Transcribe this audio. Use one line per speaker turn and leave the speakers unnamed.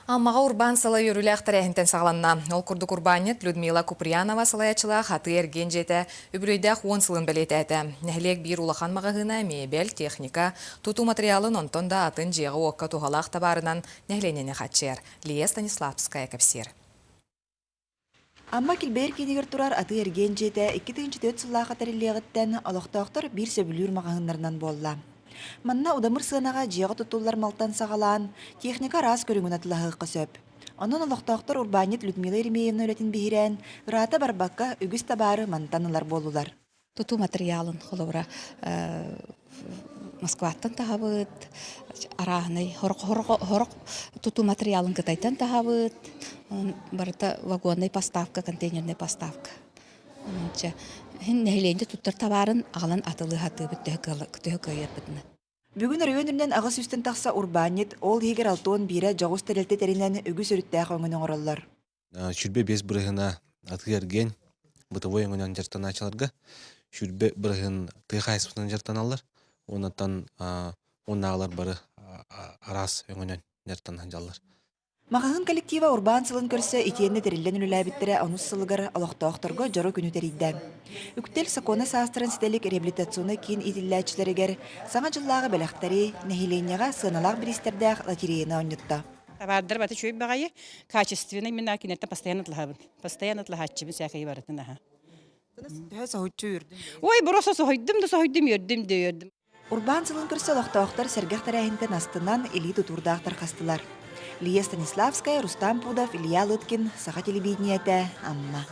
Аммаҕа урбаан сыла үөрүүлээх тэрээһинтэн саҕаланна. Ол курдук урбаанньыт Людмила Куприянова салайааччылаах атыы-эргиэн дьиэтэ үбүлүөйдээх уон сылын бэлиэтээтэ. Нэһилиэк биир улахан маҕаһыына миэбэл, техника, тутуу матырыйаалын онтон да атын дьиэҕэ-уокка туһалаах табаарынан нэһилиэнньэни хааччыйар. Лия Станиславская кэпсиир.
Амма килбэйэр киинигэр турар атыы-эргиэн дьиэтэ 2004 сыллаахха тэриллиэҕиттэн олохтоохтор биир сөбүлүүр маҕаһыыннарынан буолла. Манна удамыр сыанаҕа дьиэҕэ тутуллар малтан саҕалаан, техника араас көрүҥүн атылаһыахха сөп. Онон олохтоохтор урбаанньыт Людмила Еремеевна үлэтин биһирээн, ыраата барбакка үгүс табаары мантан ылар буоллулар.
Тутуу матырыйаалын холобура Москваттан таһабыт, арааһынай хорох тутуу матырыйаалын Кытайтан таһабыт, барыта вагоннай поставка, контейнернай поставка. Онча иһин нэһилиэнньэ туттар табаарын аҕалан атылыы сатыыбыт төһө кыайарбытынан.
Бүгүн оройуон үрдүнэн аҕыс сүүстэн тахса урбаанньыт, ол иһигэр 61 дьоҕус тэрилтэ тэринэн үгүс өрүттээх өҥөнү оҥороллор.
25 бырыһына атыы-эргиэн бытовой өҥөнөн дьарыктанааччыларга, 20 бырыһын тыа хаһаайыстыбатынан дьарыктаналлар уоннаттан уоннааҕылар бары араас өҥөнөн дьарыктана сылдьаллар.
Маҕаһыын коллектива урбаан сылын көрсө итиэннэ тэриллэн үлэлээбиттэрэ онус сылыгар олохтоохторго дьоро күнү тэрийдэ. Үктэл сокуона саастарын ситэлик реабилитационнай киин иитиллээччилэригэр Саҥа дьыллааҕы бэлэхтэри, нэһилиэнньэҕэ сыаналаах бириистэрдээх лотереяны оонньотто.
Табаардар бата үчүгэй баҕайы, качественный мин кинилэртэн постоянно атлаһабын. Постоянно атлаһааччыбын сээкэйи барытын аха.
Төһө соһуччу үөрдүм?
Ой, просто соһуйдум да соһуйдум, үөрдүм да үөрдүм.
Урбаан сылын көрсө олохтоохтор сэргэх тэрээһинтэн астынан илии тутуурдаах тарҕастылар. Лия Станиславская, Рустам Пудов, Илья Лыткин, Саха телевидениетэ, Амма.